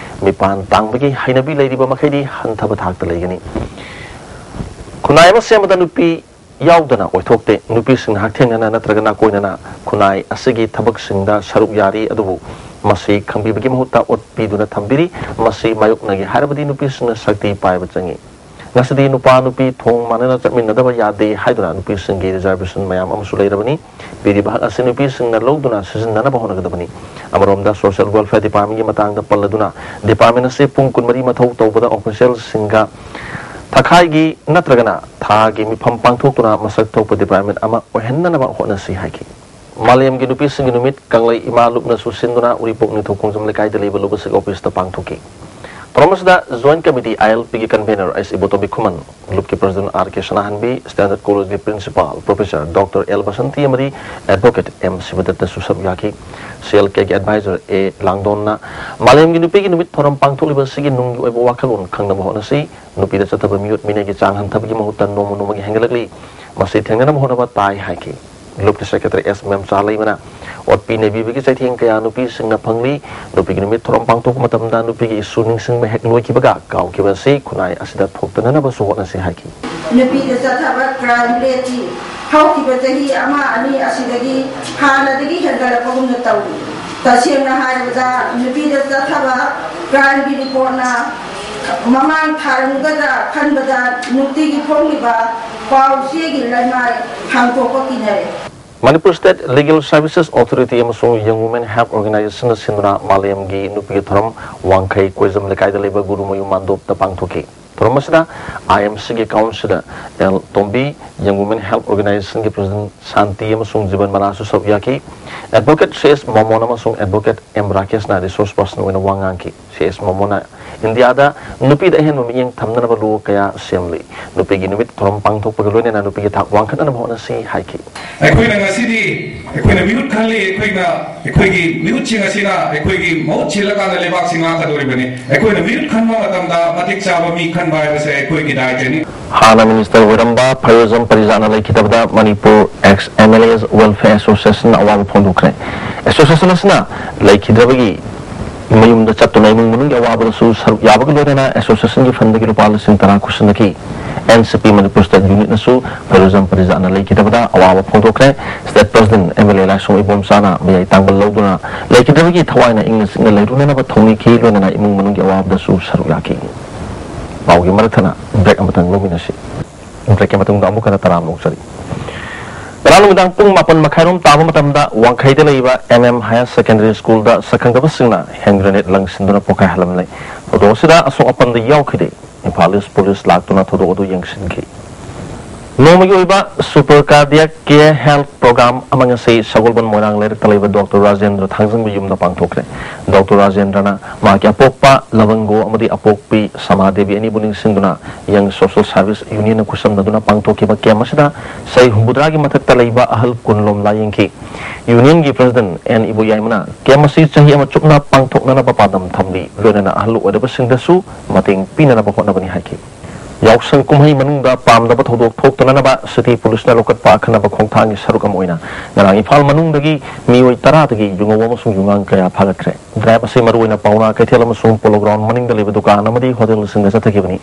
ꯃꯤꯄꯥꯟ ꯇꯥꯡꯕꯒꯤ ꯍꯩꯅꯕꯤ ꯂꯩꯔꯤꯕ ꯃꯈꯩꯗꯤ ꯍꯟꯊꯕ ꯊꯥꯛꯇ ꯂꯩꯒꯅꯤ꯫ ꯈꯨꯟꯅꯥꯏ ꯑꯃ ꯁꯦꯝꯕꯗ ꯅꯨꯄꯤ ꯌꯥꯎꯗꯅ ꯑꯣꯏꯊꯣꯛꯇꯦ꯫ ꯅꯨꯄꯤꯁꯤꯡꯅ ꯍꯛꯊꯦꯡꯅꯅ ꯅꯠꯇ꯭ꯔꯒ ꯅꯥꯀꯣꯏꯅꯅ ꯈꯨꯟꯅꯥꯏ ꯑꯁꯤꯒꯤ ꯊꯕꯛꯁꯤꯡꯗ ꯁꯔꯨꯛ ꯌꯥꯔꯤ, ꯑꯗꯨꯕꯨ ꯃꯁꯤ ꯈꯪꯕꯤꯕꯒꯤ ꯃꯍꯨꯠꯇ ꯑꯣꯠꯄꯤꯗꯨꯅ ꯊꯝꯕꯤꯔꯤ꯫ ꯃꯁꯤ ꯃꯥꯌꯣꯛꯅꯒꯦ ꯍꯥꯏꯔꯕꯗꯤ ꯅꯨꯄꯤꯁꯤꯡꯅ ꯁꯛꯇꯤ ꯄꯥꯏꯕ ꯆꯪꯏ꯫ ꯉꯁꯤꯗꯤ ꯅꯨꯄꯥ ꯅꯨꯄꯤ ꯊꯣꯡ ꯃꯥꯟꯅꯅ ꯆꯠꯃꯤꯟꯅꯗꯕ ꯌꯥꯗꯦ ꯍꯥꯏꯗꯨꯅ ꯅꯨꯄꯤꯁꯤꯡꯒꯤ ꯔꯤꯖꯥꯔꯕꯦꯁꯟ ꯃꯌꯥꯝ ꯑꯃꯁꯨ ꯂꯩꯔꯕꯅꯤ꯫ ꯄꯤꯔꯤꯕ ꯍꯛ ꯑꯁꯤ ꯅꯨꯄꯤꯁꯤꯡꯅ ꯂꯧꯗꯨꯅ ꯁꯤꯖꯤꯟꯅꯅꯕ ꯍꯣꯠꯅꯒꯗꯕꯅꯤ꯫ ꯑꯃꯔꯣꯝꯗ ꯁꯣꯁꯤꯌꯦꯜ ꯋꯦꯜꯐꯤꯌꯔ ꯗꯤꯄꯥꯔꯠꯃꯦꯟꯒꯤ ꯃꯇꯥꯡꯗ ꯄꯜꯂꯗꯨꯅ, ꯗꯤꯄꯥꯔꯠꯃꯦꯟ ꯑꯁꯤ ꯄꯨꯡ ꯀꯨꯟꯃꯔꯤ ꯃꯊꯧ ꯇꯧꯕꯗ ꯑꯣꯐꯤꯁꯤꯌꯦꯜꯁꯤꯡꯒ ꯊꯥꯈꯥꯏꯒꯤ ꯅꯠꯇ꯭ꯔꯒꯅ ꯊꯥꯒꯤ ꯃꯤꯐꯝ ꯄꯥꯡꯊꯣꯛꯇꯨꯅ ꯃꯁꯛ ꯊꯣꯛꯄ ꯗꯤꯄꯥꯔꯠꯃꯦꯟ ꯑꯃ ꯑꯣꯏꯍꯟꯅꯅꯕ ꯍꯣꯠꯅꯁꯤ ꯍꯥꯏꯈꯤ꯫ ꯃꯥꯂꯦꯝꯒꯤ ꯅꯨꯄꯤꯁꯤꯡꯒꯤ ꯅꯨꯃꯤꯠ ꯀꯪꯂꯩ ꯏꯃꯥ ꯂꯨꯞꯅꯁꯨ ꯁꯤꯟꯗꯨꯅ ꯎꯔꯤꯄꯣꯛ ꯅꯤꯡꯊꯧ ꯈꯣꯡꯖꯝ ꯂꯩꯀꯥꯏꯗ ꯂꯩꯕ ꯂꯨꯕꯁꯤꯡ ꯑꯣꯐꯤꯁꯇ ꯄꯥꯡꯊꯣꯛꯈꯤ꯫ ꯊꯧꯔꯝ ꯑꯁꯤꯗ ꯖꯣꯏꯟ ꯀꯃꯤꯇꯤ, ꯑꯥꯏ ꯑꯦꯜ ꯄꯤꯒꯤ ꯀꯟꯚꯦꯅꯔ ꯑꯩꯁ ꯏꯕꯣꯇꯣꯝꯕꯤ ꯈꯨꯃꯟ, ꯂꯨꯞꯀꯤ ꯄ꯭ꯔꯁꯤꯗꯦꯟ ꯑꯥꯔ ꯀꯦ ꯁꯅꯥꯍꯟꯕꯤ, ꯁ꯭ꯇꯦꯟꯗꯔꯗ ꯀꯣꯂꯦꯖꯀꯤ principal professor doctor L Basanti ꯑꯃꯗꯤ ꯑꯦꯗꯚꯣꯀꯦꯠ ꯑꯦꯝ ꯁꯤꯕꯗꯠꯇꯁꯨ ꯁꯔꯨꯛ ꯌꯥꯈꯤ꯫ ꯁꯤ ꯑꯦꯜ ꯀꯦꯒꯤ ꯑꯦꯗꯚꯥꯏꯖꯔ ꯑꯦ ꯂꯥꯡꯗꯣꯟꯅ ꯃꯥꯂꯦꯝꯒꯤ ꯅꯨꯄꯤꯒꯤ ꯅꯨꯃꯤꯠ ꯊꯧꯔꯝ ꯄꯥꯡꯊꯣꯛꯂꯤꯕ ꯑꯁꯤꯒꯤ ꯅꯨꯡꯒꯤ ꯑꯣꯏꯕ ꯋꯥꯈꯜꯂꯣꯟ ꯈꯪꯅꯕ ꯍꯣꯠꯅꯁꯤ꯫ ꯅꯨꯄꯤꯗ ꯆꯠꯊꯕ ꯃꯤꯑꯣꯠ ꯃꯤꯅꯩꯒꯤ ꯆꯥꯡ ꯍꯟꯊꯕꯒꯤ ꯃꯍꯨꯠꯇ ꯅꯣꯡꯃ ꯅꯣꯡꯃꯒꯤ ꯍꯦꯟꯒꯠꯂꯛꯂꯤ꯫ ꯃꯁꯤ ꯊꯦꯡꯅꯅꯕ ꯍꯣꯠꯅꯕ ꯇꯥꯏ ꯍꯥꯏꯈꯤ꯫ ꯂꯨꯞꯀꯤ ꯁꯦꯀ꯭ꯔꯦꯇꯔꯤ ꯑꯦꯁ ꯃꯦꯝꯆꯥ ꯂꯩꯃꯅ ꯑꯣꯠꯄꯤ ꯅꯩꯕꯤꯕꯒꯤ ꯆꯩꯊꯦꯡ ꯀꯌꯥ ꯅꯨꯄꯤꯁꯤꯡꯅ ꯐꯪꯂꯤ꯫ ꯅꯨꯄꯤꯒꯤ ꯅꯨꯃꯤꯠ ꯊꯧꯔꯝ ꯄꯥꯡꯊꯣꯛꯄ ꯃꯇꯝꯗ ꯅꯨꯄꯤꯒꯤ ꯏꯁꯨ ꯅꯤꯡꯁꯤꯡꯕ ꯍꯦꯛ ꯂꯣꯏꯈꯤꯕꯒ ꯀꯥꯎꯈꯤꯕ ꯑꯁꯤ ꯈꯨꯟꯅꯥꯏ ꯑꯁꯤꯗ ꯊꯣꯛꯇꯅꯅꯕꯁꯨ ꯍꯣꯠꯅꯁꯤ ꯍꯥꯏꯈꯤ꯫ ꯅꯨꯄꯤꯗ ꯆꯠꯊꯕ ꯀ꯭ꯔꯥꯏꯝ ꯔꯦꯠꯇꯤ ꯍꯧꯈꯤꯕ ꯆꯍꯤ ꯑꯃ ꯑꯅꯤ ꯑꯁꯤꯗꯒꯤ ꯍꯥꯟꯅꯗꯒꯤ ꯍꯦꯟꯒꯠꯂꯛꯄꯒꯨꯝꯅ ꯇꯧꯏ꯫ ꯇꯁꯦꯡꯅ ꯍꯥꯏꯔꯕꯗ, ꯅꯨꯄꯤꯗ ꯆꯠꯊꯕ ꯀ꯭ꯔꯥꯏꯝꯒꯤ ꯔꯤꯄꯣꯔꯠꯅ ꯃꯃꯥꯡ ꯊꯥꯔꯝꯒꯗ꯭ꯔꯥ ꯈꯟꯕꯗ ꯅꯨꯡꯇꯤꯒꯤ ꯐꯣꯡꯂꯤꯕ ꯄꯥꯎ ꯆꯦꯒꯤ ꯂꯩꯃꯥꯏ ꯍꯥꯡꯗꯣꯛꯄ ꯀꯤꯅꯔꯦ꯫ Manipur state legal services authority ꯑꯃꯁꯨꯡ ꯌꯪ ꯋꯨꯃꯦꯟ ꯍꯦꯜꯞ ꯑꯣꯔꯒꯅꯥꯏꯖꯦꯁꯟꯅ ꯁꯤꯟꯗꯨꯅ ꯃꯥꯂꯦꯝꯒꯤ ꯅꯨꯄꯤꯒꯤ ꯊꯧꯔꯝ ꯋꯥꯡꯈꯩ ꯀꯣꯏꯖꯝ ꯂꯩꯀꯥꯏꯗ ꯂꯩꯕ ꯒꯨꯔꯨꯃꯌꯨꯝ ꯃꯥꯟꯗꯣꯞꯇ ꯄꯥꯡꯊꯣꯛꯈꯤ꯫ ꯊꯧꯔꯝ ꯑꯁꯤꯗ ꯑꯥꯏ ꯑꯦꯝ ꯁꯤꯒꯤ ꯀꯥꯎꯟꯁꯤꯂꯔ ꯑꯦꯜ ꯇꯣꯝꯕꯤ, ꯌꯪ ꯋꯨꯃꯦꯟ ꯍꯦꯜꯞ ꯑꯣꯔꯒꯅꯥꯏꯖꯦꯁꯟꯒꯤ ꯄ꯭ꯔꯁꯤꯗꯦꯟ ꯁꯥꯟꯇꯤ ꯑꯃꯁꯨꯡ ꯖꯤꯕꯟ ꯃꯂꯥꯁꯨ ꯁꯔꯨꯛ ꯌꯥꯈꯤ꯫ ꯑꯦꯗꯚꯣꯀꯦꯠ ꯁꯤ ꯑꯦꯁ ꯃꯣꯃꯣꯟ ꯑꯃꯁꯨꯡ ꯑꯦꯗꯚꯣꯀꯦꯠ ꯑꯦꯝ ꯔꯥꯀꯦꯁꯅ ꯔꯤꯁꯣꯔꯁ ꯄꯔꯁꯟ ꯑꯣꯏꯅ ꯋꯥ ꯉꯥꯡꯈꯤ꯫ ꯁꯤ ꯑꯦꯁ ꯃꯣꯃꯣꯟꯅ ꯏꯟꯗꯤꯌꯥꯗ ꯅꯨꯄꯤꯗ ꯑꯍꯦꯟꯕ ꯃꯤꯠꯌꯦꯡ ꯊꯝꯅꯅꯕ ꯂꯣ ꯀꯌꯥ ꯁꯦꯝꯂꯤ꯫ ꯅꯨꯄꯤꯒꯤ ꯅꯨꯃꯤꯠ ꯊꯧꯔꯝ ꯄꯥꯡꯊꯣꯛꯄꯒ ꯂꯣꯏꯅꯅ ꯅꯨꯄꯤꯒꯤ ꯊꯥꯛ ꯋꯥꯡꯈꯠꯅꯅꯕ ꯍꯣꯠꯅꯁꯤ ꯍꯥꯏꯈꯤ꯫ ꯑꯩꯈꯣꯏꯅ ꯉꯁꯤꯗꯤ ꯑꯩꯈꯣꯏꯅ ꯃꯤꯍꯨꯠ ꯈꯜꯂꯤ, ꯑꯩꯈꯣꯏꯅ ꯑꯩꯈꯣꯏꯒꯤ ꯃꯤꯍꯨꯠꯁꯤꯡ ꯑꯁꯤꯅ ꯑꯩꯈꯣꯏꯒꯤ ꯃꯍꯨꯠ ꯁꯤꯜꯂꯀꯥꯟꯗ ꯂꯩꯕꯥꯛꯁꯤ ꯉꯥꯛꯀꯗꯧꯔꯤꯕꯅꯤ꯫ ꯑꯩꯈꯣꯏꯅ ꯃꯤꯍꯨꯠ ꯈꯟꯕ ꯃꯇꯝꯗ ꯃꯇꯤꯛ ꯆꯥꯕ ꯃꯤ ꯈꯟꯕ ꯍꯥꯏꯕꯁꯦ ꯑꯩꯈꯣꯏꯒꯤ ꯗꯥꯏꯇꯅꯤ꯫ ꯍꯥꯟꯅ ꯃꯤꯅꯤꯁꯇꯔ ꯑꯣꯏꯔꯝꯕ ꯐꯩꯔꯣꯖꯝ ꯄꯔꯤꯖꯥꯠꯅ ꯂꯩꯈꯤꯗꯕꯗ ꯃꯅꯤꯄꯨꯔ ꯑꯦꯛꯁ ꯑꯦꯝ ꯑꯦꯜ ꯑꯦꯁ ꯋꯦꯜꯐꯤꯌꯔ ꯑꯦꯁꯣꯁꯤꯌꯦꯁꯟꯅ ꯑꯋꯥꯕ ꯐꯣꯡꯗꯣꯛꯈ꯭ꯔꯦ꯫ ꯑꯦꯁꯣꯁꯤꯌꯦꯁꯟ ꯑꯁꯤꯅ ꯂꯩꯈꯤꯗ꯭ꯔꯕꯒꯤ ꯃꯌꯨꯝꯗ ꯆꯠꯇꯨꯅ ꯏꯃꯨꯡ ꯃꯅꯨꯡꯒꯤ ꯑꯋꯥꯕꯗꯁꯨ ꯁꯔꯨꯛ ꯌꯥꯕꯒ ꯂꯣꯏꯅꯅ ꯑꯦꯁꯣꯁꯤꯌꯦꯁꯟꯒꯤ ꯐꯟꯗꯒꯤ ꯂꯨꯄꯥ ꯂꯤꯁꯤꯡ ꯇꯔꯥ ꯈꯨꯠꯁꯤꯟꯅꯈꯤ꯫ ꯑꯦꯟ ꯁꯤ ꯄꯤ ꯃꯅꯤꯄꯨꯔ ꯁ꯭ꯇꯦꯠ ꯌꯨꯅꯤꯠꯅꯁꯨ ꯐꯩꯔꯣꯖꯝ ꯄꯔꯤꯖꯥꯠꯅ ꯂꯩꯈꯤꯗꯕꯗ ꯑꯋꯥꯕ ꯐꯣꯡꯗꯣꯛꯈ꯭ꯔꯦ꯫ State president M L A Laishram ꯏꯕꯣꯝꯆꯥꯅ ꯃꯌꯥꯏ ꯇꯥꯡꯕ ꯂꯧꯗꯨꯅ ꯂꯩꯈꯤꯗꯕꯒꯤ ꯊꯋꯥꯏꯅ ꯏꯪꯅ ꯆꯤꯛꯅ ꯂꯩꯔꯨꯅꯅꯕ ꯊꯧꯅꯤꯈꯤ, ꯂꯣꯏꯅꯅ ꯏꯃꯨꯡ ꯃꯅꯨꯡꯒꯤ ꯑꯋꯥꯕꯗꯁꯨ ꯁꯔꯨꯛ ꯌꯥꯈꯤ꯫ ꯄꯥꯎꯒꯤ ꯃꯔꯛ ꯊꯠꯅ ꯕ꯭ꯔꯦꯛ ꯑꯃꯇꯪ ꯂꯧꯃꯤꯟꯅꯁꯤ꯫ ꯕ꯭ꯔꯦꯛꯀꯤ ꯃꯇꯨꯡꯗ ꯑꯃꯨꯛ ꯍꯟꯅ ꯇꯔꯥꯝꯅ ꯑꯣꯛꯆꯔꯤ꯫ ꯉꯔꯥꯡ ꯅꯨꯃꯤꯗꯥꯡ ꯄꯨꯡ ꯃꯥꯄꯟ ꯃꯈꯥꯏꯔꯣꯝ ꯇꯥꯕ ꯃꯇꯝꯗ ꯋꯥꯡꯈꯩꯗ ꯂꯩꯕ ꯑꯦꯝ ꯑꯦꯝ ꯍꯥꯌꯔ ꯁꯦꯀꯦꯟꯗꯔꯤ ꯁ꯭ꯀꯨꯜꯗ ꯁꯛꯈꯪꯗꯕꯁꯤꯡꯅ ꯍꯦꯟ ꯒ꯭ꯔꯦꯅꯦꯗ ꯂꯪꯁꯤꯟꯗꯨꯅ ꯄꯣꯈꯥꯏꯍꯜꯂꯝꯂꯦ꯫ ꯊꯧꯗꯣꯛ ꯑꯁꯤꯗ ꯑꯁꯣꯛ ꯑꯄꯟꯗ ꯌꯥꯎꯈꯤꯗꯦ꯫ ꯏꯝꯐꯥꯜ ꯏꯁ ꯄꯨꯂꯤꯁ ꯂꯥꯛꯇꯨꯅ ꯊꯧꯗꯣꯛ ꯑꯗꯨ ꯌꯦꯡꯁꯤꯟꯈꯤ꯫ ꯅꯣꯡꯃꯒꯤ ꯑꯣꯏꯕ ꯁꯨꯄꯔ ꯀꯥꯔꯗꯤꯌꯥꯛ ꯀꯦꯌꯔ ꯍꯦꯜꯊ ꯄ꯭ꯔꯣꯒ꯭ꯔꯥꯝ ꯑꯃ ꯉꯁꯤ ꯁꯒꯣꯜꯕꯟ ꯃꯣꯏꯔꯥꯡ ꯂꯩꯔꯛꯇ ꯂꯩꯕ ꯗꯣꯛꯇꯔ ꯔꯥꯖꯦꯟꯗ꯭ꯔ ꯊꯥꯡꯖꯤꯡꯕ ꯌꯨꯝꯗ ꯄꯥꯡꯊꯣꯛꯈ꯭ꯔꯦ꯫ ꯗꯣꯛꯇꯔ ꯔꯥꯖꯦꯟꯗ꯭ꯔꯅ ꯃꯍꯥꯛꯀꯤ ꯑꯄꯣꯛꯄ ꯂꯕꯪꯒꯣ ꯑꯃꯗꯤ ꯑꯄꯣꯛꯄꯤ ꯁꯃꯥꯗꯦꯕꯤ ꯑꯅꯤꯕꯨ ꯅꯤꯡꯁꯤꯡꯗꯨꯅ ꯌꯪ ꯁꯣꯁꯦꯜ ꯁꯥꯔꯚꯤꯁ ꯌꯨꯅꯤꯌꯟꯅ ꯈꯨꯠꯁꯝꯅꯗꯨꯅ ꯄꯥꯡꯊꯣꯛꯈꯤꯕ ꯀꯦꯝ ꯑꯁꯤꯗ ꯆꯍꯤ ꯍꯨꯝꯐꯨꯇꯔꯥꯒꯤ ꯃꯊꯛꯇ ꯂꯩꯕ ꯑꯍꯜ ꯀꯨꯟꯂꯣꯝ ꯂꯥꯌꯦꯡꯈꯤ꯫ ꯌꯨꯅꯤꯌꯟꯒꯤ ꯄ꯭ꯔꯁꯤꯗꯦꯟꯠ ꯑꯦꯟ ꯏꯕꯣꯌꯥꯏꯃꯅ ꯀꯦꯝ ꯑꯁꯤ ꯆꯍꯤ ꯑꯃ ꯆꯨꯞꯅ ꯄꯥꯡꯊꯣꯛꯅꯅꯕ ꯄꯥꯟꯗꯝ ꯊꯝꯂꯤ, ꯂꯣꯏꯅꯅ ꯑꯍꯜ ꯑꯣꯏꯔꯕꯁꯤꯡꯗꯁꯨ ꯃꯇꯦꯡ ꯄꯤꯅꯅꯕ ꯍꯣꯠꯅꯕꯅꯤ ꯍꯥꯏꯈꯤ꯫ ꯌꯥꯎꯁꯪ ꯀꯨꯝꯍꯩ ꯃꯅꯨꯡꯗ ꯄꯥꯝꯗꯕ ꯊꯧꯗꯣꯛ ꯊꯣꯛꯇꯅꯅꯕ ꯁꯤꯇꯤ ꯄꯨꯂꯤꯁꯅ ꯂꯧꯈꯠꯄ ꯑꯈꯟꯅꯕ ꯈꯣꯡꯊꯥꯡꯒꯤ ꯁꯔꯨꯛ ꯑꯃ ꯑꯣꯏꯅ ꯉꯔꯥꯡ ꯏꯝꯐꯥꯜ ꯃꯅꯨꯡꯗꯒꯤ ꯃꯤꯑꯣꯏ ꯇꯔꯥꯗꯒꯤ ꯌꯨꯉꯧ ꯑꯃꯁꯨꯡ ꯌꯨꯉꯥꯡ ꯀꯌꯥ ꯐꯥꯒꯠꯈ꯭ꯔꯦ꯫ ꯗ꯭ꯔꯥꯏꯕ ꯑꯁꯤ ꯃꯔꯨꯑꯣꯏꯅ ꯄꯥꯎꯅꯥ ꯀꯩꯊꯦꯜ ꯑꯃꯁꯨꯡ ꯄꯣꯂꯣ ꯒ꯭ꯔꯥꯎꯟ ꯃꯅꯤꯡꯗ ꯂꯩꯕ ꯗꯨꯀꯥꯟ ꯑꯃꯗꯤ ꯍꯣꯇꯦꯜꯁꯤꯡꯗ ꯆꯠꯊꯈꯤꯕꯅꯤ꯫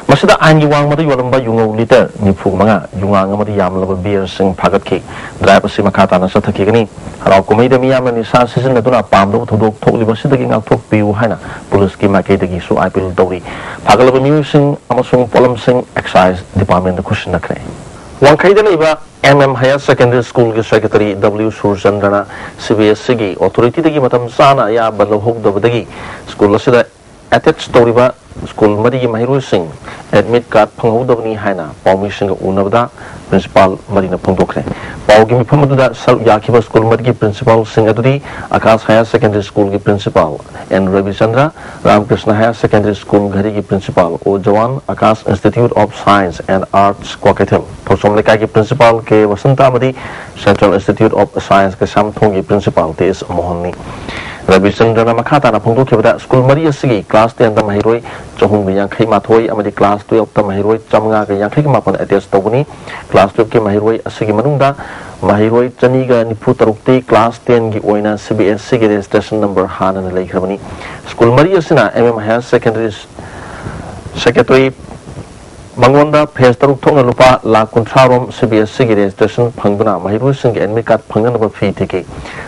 ꯃꯁꯤꯗ ꯑꯥꯏꯟꯒꯤ ꯋꯥꯡꯃꯗ ꯌꯣꯜꯂꯝꯕ ꯌꯨꯉꯧ ꯂꯤꯇꯔ ꯅꯤꯐꯨ ꯃꯉꯥ, ꯌꯨꯉꯥꯡ ꯑꯃꯗꯤ ꯌꯥꯝꯂꯕ ꯕꯤꯌꯔꯁꯤꯡ ꯐꯥꯒꯠꯈꯤ꯫ ꯗ꯭ꯔꯥꯏꯕ ꯑꯁꯤ ꯃꯈꯥ ꯇꯥꯅ ꯆꯠꯊꯈꯤꯒꯅꯤ꯫ ꯍꯔꯥꯎ ꯀꯨꯝꯍꯩꯗ ꯃꯤꯌꯥꯝꯅ ꯅꯤꯁꯥ ꯁꯤꯖꯤꯟꯅꯗꯨꯅ ꯄꯥꯝꯗꯕ ꯊꯧꯗꯣꯛ ꯊꯣꯛꯂꯤꯕꯁꯤꯗꯒꯤ ꯉꯥꯛꯊꯣꯛꯄꯤꯌꯨ ꯍꯥꯏꯅ ꯄꯨꯂꯤꯁꯀꯤ ꯃꯥꯏꯀꯩꯗꯒꯤꯁꯨ ꯑꯥꯄꯤꯜ ꯇꯧꯔꯤ꯫ ꯐꯥꯒꯠꯂꯕ ꯃꯤꯑꯣꯏꯁꯤꯡ ꯑꯃꯁꯨꯡ ꯄꯣꯠꯂꯝꯁꯤꯡ ꯑꯦꯛꯁꯥꯏꯖ ꯗꯤꯄꯥꯔꯠꯃꯦꯟꯗ ꯈꯨꯠꯁꯤꯟꯅꯈ꯭ꯔꯦ꯫ ꯋꯥꯡꯈꯩꯗ ꯂꯩꯕ ꯑꯦꯝ ꯑꯦꯝ ꯍꯥꯌꯔ ꯁꯦꯀꯦꯟꯗꯔꯤ ꯁ꯭ꯀꯨꯜꯒꯤ ꯁꯦꯀ꯭ꯔꯦꯇꯔꯤ ꯗꯕ꯭ꯂꯤꯎ ꯁꯨꯔꯆꯟꯗ꯭ꯔꯅ ꯁꯤ ꯕꯤ ꯑꯦꯁ ꯏꯒꯤ ꯑꯣꯊꯣꯔꯤꯇꯤꯗꯒꯤ ꯃꯇꯝ ꯆꯥꯅ ꯑꯌꯥꯕ ꯂꯧꯍꯧꯗꯕꯗꯒꯤ ꯁ꯭ꯀꯨꯜ ꯑꯁꯤꯗ ꯑꯦꯇꯦꯆ ꯇꯧꯔꯤꯕ ꯁ꯭ꯀꯨꯜ ꯃꯔꯤꯒꯤ ꯃꯍꯩꯔꯣꯏꯁꯤꯡ ꯑꯦꯗꯃꯤꯠ ꯀꯥꯔꯗ ꯐꯪꯍꯧꯗꯕꯅꯤ ꯍꯥꯏꯅ ꯄꯥꯎꯃꯤꯁꯤꯡꯒ ꯎꯅꯕꯗ ꯄ꯭ꯔꯤꯟꯁꯤꯄꯥꯜ ꯃꯔꯤꯅ ꯐꯣꯡꯗꯣꯛꯈ꯭ꯔꯦ꯫ ꯄꯥꯎꯒꯤ ꯃꯤꯐꯝ ꯑꯗꯨꯗ ꯁꯔꯨꯛ ꯌꯥꯈꯤꯕ ꯁ꯭ꯀꯨꯜ ꯃꯔꯤꯒꯤ ꯄ꯭ꯔꯤꯟꯁꯤꯄꯥꯜꯁꯤꯡ ꯑꯗꯨꯗꯤ ꯑꯀꯥꯁ ꯍꯥꯌꯔ ꯁꯦꯀꯦꯟꯗꯔꯤ ꯁ꯭ꯀꯨꯜꯒꯤ principal N Rabichandra, Ramakrishna higher secondary school ꯘꯔꯤꯒꯤ principal O Jawan, Akash institute of science and arts Kwakeithel, ꯊꯧꯁꯣꯝ ꯂꯩꯀꯥꯏꯒꯤ ꯄ꯭ꯔꯤꯟꯁꯤꯄꯥꯜ ꯀꯦ ꯋꯁꯟꯇ ꯑꯃꯗꯤ ꯁꯦꯟꯇ꯭ꯔꯦꯜ ꯏꯟꯁꯇꯤꯇ꯭ꯌꯨꯠ ꯑꯣꯐ ꯁꯥꯏꯟꯁ ꯀꯩꯁꯥꯝꯊꯣꯡꯒꯤ ꯄ꯭ꯔꯤꯟꯁꯤꯄꯥꯜ ꯇꯤ ꯑꯦꯁ ꯃꯣꯍꯟꯅꯤ꯫ ꯔꯕꯤꯆꯟꯗ꯭ꯔꯅ ꯃꯈꯥ ꯇꯥꯅ ꯐꯣꯡꯗꯣꯛꯈꯤꯕꯗ, ꯁ꯭ꯀꯨꯜ ꯃꯔꯤ ꯑꯁꯤꯒꯤ ꯀ꯭ꯂꯥꯁ ꯇꯦꯟꯗ ꯃꯍꯩꯔꯣꯏ ꯆꯍꯨꯝꯒ ꯌꯥꯡꯈꯩ ꯃꯥꯊꯣꯏ ꯑꯃꯗꯤ ꯀ꯭ꯂꯥꯁ ꯇꯨꯌꯦꯜꯞꯇ ꯃꯍꯩꯔꯣꯏ ꯆꯥꯃꯉꯥꯒ ꯌꯥꯡꯈꯩꯒ ꯃꯥꯄꯟ ꯑꯦꯇꯦꯆ ꯇꯧꯕꯅꯤ꯫ ꯀ꯭ꯂꯥꯁ ꯇꯨꯌꯦꯜꯞꯀꯤ ꯃꯍꯩꯔꯣꯏ ꯑꯁꯤꯒꯤ ꯃꯅꯨꯡꯗ ꯃꯍꯩꯔꯣꯏ ꯆꯅꯤꯒ ꯅꯤꯐꯨ ꯇꯔꯨꯛꯇꯤ ꯀ꯭ꯂꯥꯁ ꯇꯦꯟꯒꯤ ꯑꯣꯏꯅ ꯁꯤ ꯕꯤ ꯑꯦꯁ ꯁꯤꯒꯤ ꯔꯦꯖꯤꯁꯇ꯭ꯔꯦꯁꯟ ꯅꯝꯕꯔ ꯍꯥꯟꯅꯅ ꯂꯩꯈ꯭ꯔꯕꯅꯤ꯫ ꯁ꯭ꯀꯨꯜ ꯃꯔꯤ ꯑꯁꯤꯅ M M higher secondary secretary ꯃꯉꯣꯟꯗ ꯐꯦꯁ ꯇꯔꯨꯛ ꯊꯣꯛꯅ ꯂꯨꯄꯥ ꯂꯥꯈ ꯀꯨꯟꯊ꯭ꯔꯥ ꯔꯣꯝ ꯁꯤ ꯕꯤ ꯑꯦꯁ ꯁꯤꯒꯤ ꯔꯦꯖꯤꯁꯇ꯭ꯔꯦꯁꯟ ꯐꯪꯗꯨꯅ ꯃꯍꯩꯔꯣꯏꯁꯤꯡꯒꯤ ꯑꯦꯗꯃꯤꯠ ꯀꯥꯔꯗ ꯐꯪꯅꯅꯕ ꯐꯤ ꯊꯤꯈꯤ꯫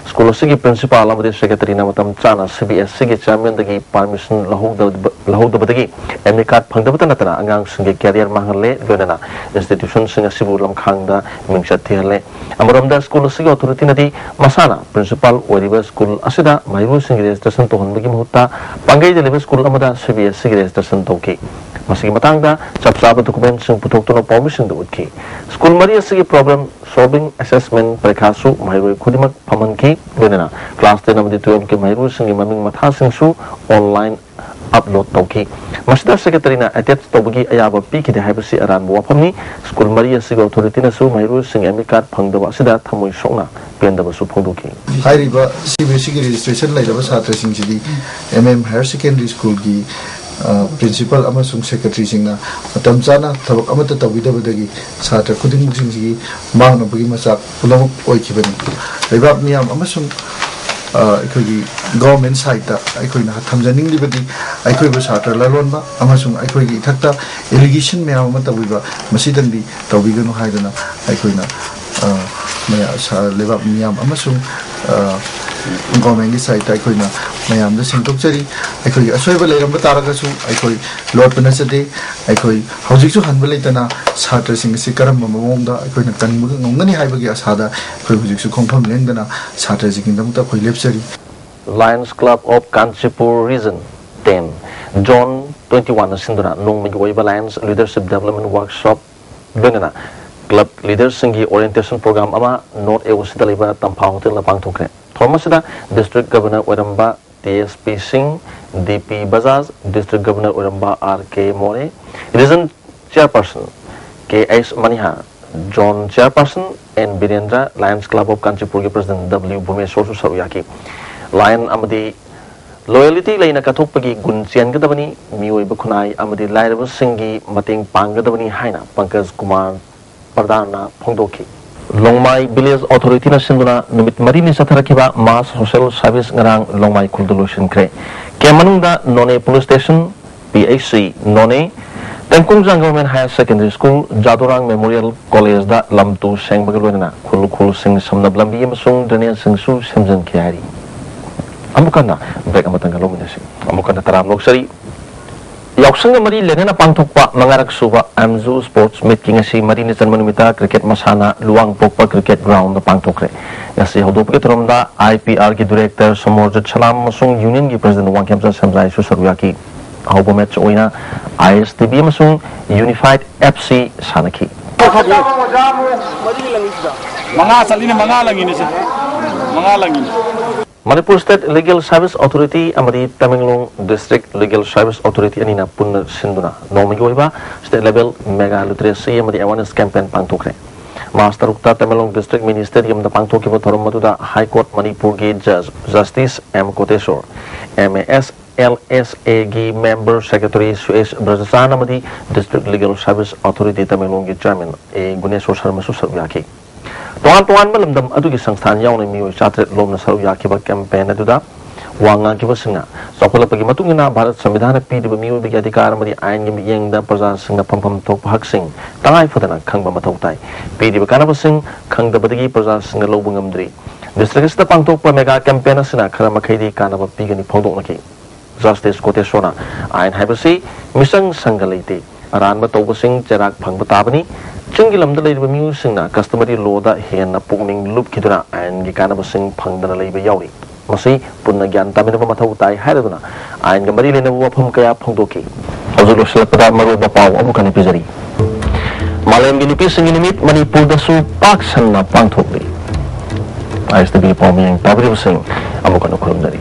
ꯁ꯭ꯀꯨꯜ ꯑꯁꯤꯒꯤ ꯄ꯭ꯔꯤꯟꯁꯤꯄꯥꯜ ꯑꯃꯗꯤ ꯁꯦꯀ꯭ꯔꯦꯇꯔꯤꯅ ꯃꯇꯝ ꯆꯥꯅ ꯁꯤ ꯕꯤ ꯑꯦꯁ ꯁꯤꯒꯤ ꯆꯤꯌꯥꯔꯃꯦꯟꯗꯒꯤ ꯄꯥꯔꯃꯤꯁꯟ ꯂꯧꯍꯧꯗꯕ-, ꯂꯧꯍꯧꯗꯕꯗꯒꯤ ꯑꯦꯗꯃꯤꯠ ꯀꯥꯔꯗ ꯐꯪꯗꯕꯇ ꯅꯠꯇꯅ ꯑꯉꯥꯡꯁꯤꯡꯒꯤ ꯀꯦꯔꯤꯌꯔ ꯃꯥꯡꯍꯜꯂꯦ, ꯂꯣꯏꯅꯅ ꯏꯟꯁꯇꯤꯇ꯭ꯌꯨꯁꯟꯁꯤꯡ ꯑꯁꯤꯕꯨ ꯂꯝꯈꯥꯡꯗ ꯃꯤꯡꯆꯠ ꯊꯤꯍꯜꯂꯦ꯫ ꯑꯃꯔꯣꯝꯗ ꯁ꯭ꯀꯨꯜ ꯑꯁꯤꯒꯤ ꯑꯣꯊꯣꯔꯤꯇꯤꯅꯗꯤ ꯃꯁꯥꯅ ꯄ꯭ꯔꯤꯟꯁꯤꯄꯥꯜ ꯑꯣꯏꯔꯤꯕ ꯁ꯭ꯀꯨꯜ ꯑꯁꯤꯗ ꯃꯍꯩꯔꯣꯏꯁꯤꯡꯒꯤ ꯔꯦꯖꯤꯁꯇ꯭ꯔꯦꯁꯟ ꯇꯧꯍꯟꯕꯒꯤ ꯃꯍꯨꯠꯇ ꯄꯥꯡꯒꯩꯗ ꯂꯩꯕ ꯁ꯭ꯀꯨꯜ ꯑꯃꯗ ꯁꯤ ꯕꯤ ꯑꯦꯁ ꯁꯤꯒꯤ ꯔꯦꯖꯤꯁꯇ꯭ꯔꯦꯁꯟ ꯇꯧꯈꯤ꯫ ꯃꯁꯤꯒꯤ ꯃꯇꯥꯡꯗ ꯆꯞ ꯆꯥꯕ ꯗꯣꯀꯨꯃꯦꯟꯁꯤꯡ ꯄꯨꯊꯣꯛꯇꯨꯅ ꯄꯥꯎꯃꯤꯁꯤꯡꯗ ꯎꯠꯈꯤ꯫ ꯁ꯭ꯀꯨꯜ ꯃꯔꯤ ꯑꯁꯤꯒꯤ ꯄ꯭ꯔꯣꯕ꯭ꯂꯦꯝ ꯁꯣꯜꯚꯤꯡ ꯑꯦꯁꯦꯁꯃꯦꯟ ꯄꯔꯤꯈꯥꯁꯨ ꯃꯍꯩꯔꯣꯏ ꯈꯨꯗꯤꯡꯃꯛ ꯐꯝꯍꯟꯈꯤ, ꯂꯣꯏꯅꯅ ꯀ꯭ꯂꯥꯁ ꯇꯦꯟ ꯑꯃꯗꯤ ꯇꯨꯌꯦꯜꯞꯀꯤ ꯃꯍꯩꯔꯣꯏꯁꯤꯡꯒꯤ ꯃꯃꯤꯡ ꯃꯊꯥꯁꯤꯡꯁꯨ ꯑꯣꯟꯂꯥꯏꯟ ꯑꯞꯂꯣꯗ ꯇꯧꯈꯤ꯫ ꯃꯁꯤꯗ ꯁꯦꯀ꯭ꯔꯦꯇꯔꯤꯅ ꯑꯦꯇꯦꯆ ꯇꯧꯕꯒꯤ ꯑꯌꯥꯕ ꯄꯤꯈꯤꯗꯦ ꯍꯥꯏꯕꯁꯤ ꯑꯔꯥꯟꯕ ꯋꯥꯐꯝꯅꯤ꯫ ꯁ꯭ꯀꯨꯜ ꯃꯔꯤ ꯑꯁꯤꯒꯤ ꯑꯣꯊꯣꯔꯤꯇꯤꯅꯁꯨ ꯃꯍꯩꯔꯣꯏꯁꯤꯡ ꯑꯦꯗꯃꯤꯠ ꯀꯥꯔꯗ ꯐꯪꯗꯕ ꯑꯁꯤꯗ ꯊꯃꯣꯏ ꯁꯣꯛꯅ ꯄꯦꯟꯗꯕꯁꯨ ꯐꯣꯡꯗꯣꯛꯈꯤ꯫ ꯍꯥꯏꯔꯤꯕ ꯁꯤ ꯕꯤ ꯑꯦꯁ ꯁꯤꯒꯤ ꯔꯦꯖꯤꯁꯇ꯭ꯔꯦꯁꯟ ꯂꯩꯔꯕ ꯁꯥꯇ꯭ꯔꯁꯤꯡꯁꯤꯗꯤ ꯑꯦꯝ ꯑꯦꯝ ꯍꯥꯌꯔ ꯁꯦꯀꯦꯟꯗꯔꯤ ꯁ꯭ꯀꯨꯜꯒꯤ, ꯑ, ꯄ꯭ꯔꯤꯟꯁꯤꯄꯥꯜ ꯑꯃꯁꯨꯡ ꯁꯦꯀ꯭ꯔꯦꯇꯔꯤꯁꯤꯡꯅ ꯃꯇꯝ ꯆꯥꯅ ꯊꯕꯛ ꯑꯃꯠꯇ ꯇꯧꯕꯤꯗꯕꯗꯒꯤ ꯁꯥꯇ꯭ꯔ ꯈꯨꯗꯤꯡꯃꯛꯁꯤꯡꯁꯤꯒꯤ ꯃꯥꯡꯅꯕꯒꯤ ꯃꯆꯥꯛ ꯄꯨꯝꯅꯃꯛ ꯑꯣꯏꯈꯤꯕꯅꯤ꯫ ꯂꯩꯕꯥꯛ ꯃꯤꯌꯥꯝ ꯑꯃꯁꯨꯡ, ꯑ, ꯑꯩꯈꯣꯏꯒꯤ ꯒꯣꯚꯔꯟꯃꯦꯟꯠ ꯁꯥꯏꯠꯇ ꯑꯩꯈꯣꯏꯅ ꯊꯝꯖꯅꯤꯡꯂꯤꯕꯗꯤ ꯑꯩꯈꯣꯏꯕꯨ ꯁꯥꯇ꯭ꯔ ꯂꯂꯣꯟꯕ ꯑꯃꯁꯨꯡ ꯑꯩꯈꯣꯏꯒꯤ ꯏꯊꯛꯇ ꯑꯦꯂꯤꯒꯦꯁꯟ ꯃꯌꯥꯝ ꯑꯃ ꯇꯧꯕꯤꯕ ꯃꯁꯤꯗꯪꯗꯤ ꯇꯧꯕꯤꯒꯅꯨ ꯍꯥꯏꯗꯨꯅ ꯑꯩꯈꯣꯏꯅ, ꯑ, ꯃꯌꯥ-, ꯁ-, ꯂꯩꯕꯥꯛ ꯃꯤꯌꯥꯝ ꯑꯃꯁꯨꯡ, ꯑ, ꯒꯣꯚꯔꯟꯃꯦꯟꯠꯀꯤ ꯁꯥꯏꯠꯇ ꯑꯩꯈꯣꯏꯅ ꯃꯌꯥꯝꯗ ꯁꯦꯡꯗꯣꯛꯆꯔꯤ꯫ ꯑꯩꯈꯣꯏꯒꯤ ꯑꯁꯣꯏꯕ ꯂꯩꯔꯝꯕ ꯇꯥꯔꯒꯁꯨ ꯑꯩꯈꯣꯏ ꯂꯣꯠꯄ ꯅꯠꯆꯗꯦ꯫ ꯑꯩꯈꯣꯏ ꯍꯧꯖꯤꯛꯁꯨ ꯍꯟꯕ ꯂꯩꯇꯅ ꯁꯥꯇ꯭ꯔꯁꯤꯡ ꯑꯁꯤ ꯀꯔꯝꯕ ꯃꯑꯣꯡꯗ ꯑꯩꯈꯣꯏꯅ ꯀꯟꯕ ꯉꯝꯒꯅꯤ ꯍꯥꯏꯕꯒꯤ ꯑꯁꯥꯗ ꯑꯩꯈꯣꯏ ꯍꯧꯖꯤꯛꯁꯨ ꯈꯣꯡꯐꯝ ꯂꯦꯡꯗꯅ ꯁꯥꯇ꯭ꯔꯁꯤꯡꯒꯤꯗꯃꯛꯇ ꯑꯩꯈꯣꯏ ꯂꯦꯞꯆꯔꯤ꯫ Lions Club of Kanchipur Region ten, Zone twenty one ꯅ ꯁꯤꯟꯗꯨꯅ ꯅꯣꯡꯃꯒꯤ ꯑꯣꯏꯕ Lions Leadership Development Workshop ꯂꯣꯏꯅꯅ club leader ꯁꯤꯡꯒꯤ orientation program ꯑꯃ North A O C ꯗ ꯂꯩꯕ ꯇꯝꯐꯥ ꯍꯣꯇꯦꯜꯗ ꯄꯥꯡꯊꯣꯛꯈ꯭ꯔꯦ꯫ ꯊꯧꯔꯝ ꯑꯁꯤꯗ District Governor ꯑꯣꯏꯔꯝꯕ T S P ꯁꯤꯡ, D P Bajaj, District Governor ꯑꯣꯏꯔꯝꯕ R K ꯃꯣꯔꯦ, Region Chairperson K H ꯃꯅꯤꯍꯥ, Zone Chairperson N Birendra, Lions Club of ꯀꯥꯟꯆꯤꯄꯨꯔꯒꯤ President W ꯚꯨꯃꯦꯁꯣꯔꯁꯨ ꯁꯔꯨꯛ ꯌꯥꯈꯤ꯫ Lion ꯑꯃꯗꯤ loyalty ꯂꯩꯅ ꯀꯠꯊꯣꯛꯄꯒꯤ ꯒꯨꯟ ꯆꯦꯟꯒꯗꯕꯅꯤ, ꯃꯤꯑꯣꯏꯕ ꯈꯨꯟꯅꯥꯏ ꯑꯃꯗꯤ ꯂꯥꯏꯔꯕꯁꯤꯡꯒꯤ ꯃꯇꯦꯡ ꯄꯥꯡꯒꯗꯕꯅꯤ ꯍꯥꯏꯅ ꯄꯪꯀꯖ ꯀꯨꯃꯥꯔ ꯄ꯭ꯔꯙꯥꯟꯅ ꯐꯣꯡꯗꯣꯛꯈꯤ꯫ ꯂꯣꯡꯃꯥꯏ Village Authority ꯅ ꯁꯤꯟꯗꯨꯅ ꯅꯨꯃꯤꯠ ꯃꯔꯤꯅꯤ ꯆꯠꯊꯔꯛꯈꯤꯕ Mass Social Service ꯉꯔꯥꯡ ꯂꯣꯡꯃꯥꯏ ꯈꯨꯜꯗ ꯂꯣꯏꯁꯤꯟꯈ꯭ꯔꯦ꯫ Camp ꯃꯅꯨꯡꯗ ꯅꯣꯅꯦ Police Station, P H C ꯅꯣꯅꯦ, ꯇꯦꯡꯀꯣꯡꯖꯥꯡ Government Higher Secondary School, ꯖꯥꯗꯣꯔꯥꯡ Memorial College ꯗ ꯂꯝ ꯇꯨ ꯁꯦꯡꯕꯒ ꯂꯣꯏꯅꯅ ꯈꯨꯜ ꯈꯨꯜꯁꯤꯡ ꯁꯝꯅꯕ ꯂꯝꯕꯤ ꯑꯃꯁꯨꯡ drainage ꯁꯤꯡꯁꯨ ꯁꯦꯝꯖꯤꯟꯈꯤ ꯍꯥꯏꯔꯤ꯫ ꯑꯃꯨꯛ ꯍꯟꯅ break ꯑꯃꯇꯪꯒ ꯂꯧꯃꯤꯟꯅꯁꯤ꯫ ꯑꯃꯨꯛ ꯍꯟꯅ ꯇꯔꯥꯝꯅ ꯑꯣꯛꯆꯔꯤ꯫ ꯌꯥꯎꯁꯪꯒ ꯃꯔꯤ ꯂꯩꯅꯅ ꯄꯥꯡꯊꯣꯛꯄ ꯃꯉꯥꯔꯛ ꯁꯨꯕ ꯑꯦꯝꯖꯨ Sports Meet ꯀꯤ ꯉꯁꯤ ꯃꯔꯤꯅꯤ ꯆꯟꯕ ꯅꯨꯃꯤꯠꯇ cricket ꯃꯁꯥꯟꯅ ꯂꯨꯋꯥꯡꯄꯣꯛꯄ Cricket Ground ꯗ ꯄꯥꯡꯊꯣꯛꯈ꯭ꯔꯦ꯫ ꯉꯁꯤ ꯍꯧꯗꯣꯛꯄꯒꯤ ꯊꯧꯔꯝꯗ I P R ꯒꯤ Director ꯁꯣꯃꯣꯔꯖꯤꯠ ꯁꯂꯥꯝ ꯑꯃꯁꯨꯡ Union ꯒꯤ President ꯋꯥꯡꯈꯦꯝꯆꯥ ꯁꯦꯝꯖꯥꯏꯁꯨ ꯁꯔꯨꯛ ꯌꯥꯈꯤ꯫ ꯑꯍꯧꯕ match ꯑꯣꯏꯅ I S T B ꯑꯃꯁꯨꯡ Unified F C ꯁꯥꯟꯅꯈꯤ꯫ ꯃꯉꯥ ꯆꯠꯂꯤꯅꯦ, ꯃꯉꯥ ꯂꯪꯉꯤꯅꯦ ꯁꯦ꯫ ꯃꯉꯥ ꯂꯪꯉꯤꯅꯦ꯫ Manipur State Legal Service Authority ꯑꯃꯗꯤ Tamenglong District Legal Service Authority ꯑꯅꯤꯅ ꯄꯨꯟꯅ ꯁꯤꯟꯗꯨꯅ ꯅꯣꯡꯃꯒꯤ ꯑꯣꯏꯕ state level mega literacy ꯑꯃꯗꯤ awareness campaign ꯄꯥꯡꯊꯣꯛꯈ꯭ꯔꯦ꯫ ꯃꯥꯔꯆ ꯇꯔꯨꯛꯇ ꯇꯃꯦꯡꯂꯣꯡ District Mini Stadium ꯗ ꯄꯥꯡꯊꯣꯛꯈꯤꯕ ꯊꯧꯔꯝ ꯑꯗꯨꯗ High Court ꯃꯅꯤꯄꯨꯔꯒꯤ Judge Justice M ꯀꯣꯇꯦꯁꯣꯔ, M A S L S A ꯒꯤ Member Secretary ꯁꯨꯌꯦꯁ ꯕ꯭ꯔꯖꯆꯥꯟ ꯑꯃꯗꯤ District Legal Service Authority ꯇꯃꯦꯡꯂꯣꯡꯒꯤ Chairman A ꯒꯨꯅꯦꯁꯣꯔ ꯁꯔꯃꯁꯨ ꯁꯔꯨꯛ ꯌꯥꯈꯤ꯫ ꯇꯣꯉꯥꯟ ꯇꯣꯉꯥꯟꯕ ꯂꯝꯗꯝ ꯑꯗꯨꯒꯤ ꯁꯪꯁꯊꯥꯟ ꯌꯥꯎꯅ ꯃꯤꯑꯣꯏ ꯆꯥꯇꯔꯦꯠ ꯂꯣꯝꯅ ꯁꯔꯨꯛ ꯌꯥꯈꯤꯕ campaign ꯑꯗꯨꯗ ꯋꯥ ꯉꯥꯡꯈꯤꯕꯁꯤꯡꯅ, ꯆꯥꯎꯈꯠꯂꯛꯄꯒꯤ ꯃꯇꯨꯡ ꯏꯟꯅ ꯚꯥꯔꯠ ꯁꯪꯕꯤꯙꯥꯟꯅ ꯄꯤꯔꯤꯕ ꯃꯤꯑꯣꯏꯕꯒꯤ ꯑꯙꯤꯀꯥꯔ ꯑꯃꯗꯤ ꯑꯥꯏꯟꯒꯤ ꯃꯤꯠꯌꯦꯡꯗ ꯄ꯭ꯔꯖꯥꯁꯤꯡꯅ ꯐꯪꯐꯝ ꯊꯣꯛꯄ ꯍꯛꯁꯤꯡ ꯇꯉꯥꯏ ꯐꯗꯅ ꯈꯪꯕ ꯃꯊꯧ ꯇꯥꯏ꯫ ꯄꯤꯔꯤꯕ ꯀꯥꯟꯅꯕꯁꯤꯡ ꯈꯪꯗꯕꯗꯒꯤ ꯄ꯭ꯔꯖꯥꯁꯤꯡꯅ ꯂꯧꯕ ꯉꯝꯗ꯭ꯔꯤ꯫ District ꯑꯁꯤꯗ ꯄꯥꯡꯊꯣꯛꯄ mega campaign ꯑꯁꯤꯅ ꯈꯔ ꯃꯈꯩꯗꯤ ꯀꯥꯟꯅꯕ ꯄꯤꯒꯅꯤ ꯐꯣꯡꯗꯣꯛꯅꯈꯤ꯫ Justice ꯀꯣꯇꯦꯁꯣꯔꯅ, "ꯑꯥꯏꯟ ꯍꯥꯏꯕꯁꯤ ꯃꯤꯆꯪ ꯁꯪꯒ ꯂꯩꯇꯦ꯫ ꯑꯔꯥꯟꯕ ꯇꯧꯕꯁꯤꯡ ꯆꯩꯔꯥꯛ ꯐꯪꯕ ꯇꯥꯕꯅꯤ꯫ ꯆꯤꯡꯒꯤ ꯂꯝꯗ ꯂꯩꯔꯤꯕ ꯃꯤꯑꯣꯏꯁꯤꯡꯅ customary law ꯗ ꯍꯦꯟꯅ ꯄꯨꯛꯅꯤꯡ ꯂꯨꯞꯈꯤꯗꯨꯅ ꯑꯥꯏꯟꯒꯤ ꯀꯥꯟꯅꯕꯁꯤꯡ ꯐꯪꯗꯅ ꯂꯩꯕ ꯌꯥꯎꯔꯤ"꯫ ꯃꯁꯤ ꯄꯨꯟꯅ ꯒ꯭ꯌꯥꯟ ꯇꯥꯃꯤꯟꯅꯕ ꯃꯊꯧ ꯇꯥꯏ ꯍꯥꯏꯔꯗꯨꯅ ꯑꯥꯏꯟꯒ ꯃꯔꯤ ꯂꯩꯅꯕ ꯋꯥꯐꯝ ꯀꯌꯥ ꯐꯣꯡꯗꯣꯛꯈꯤ꯫ ꯍꯧꯖꯤꯛ ꯂꯣꯏꯁꯤꯜꯂꯛꯄꯗ ꯃꯔꯨꯑꯣꯏꯕ ꯄꯥꯎ ꯑꯃꯨꯛ ꯍꯟꯅ ꯄꯤꯖꯔꯤ꯫ ꯃꯥꯂꯦꯝꯒꯤ ꯅꯨꯄꯤꯁꯤꯡꯒꯤ ꯅꯨꯃꯤꯠ ꯃꯅꯤꯄꯨꯔꯗꯁꯨ ꯄꯥꯛ ꯁꯟꯅ ꯄꯥꯡꯊꯣꯛꯂꯤ꯫ ꯑꯥꯏ ꯑꯦꯁ ꯇꯤ ꯚꯤꯒꯤ ꯄꯥꯎ ꯃꯤꯌꯦꯡ ꯇꯥꯕꯤꯔꯤꯕꯁꯤꯡ ꯑꯃꯨꯛ ꯍꯟꯅ ꯈꯨꯔꯨꯝꯖꯔꯤ꯫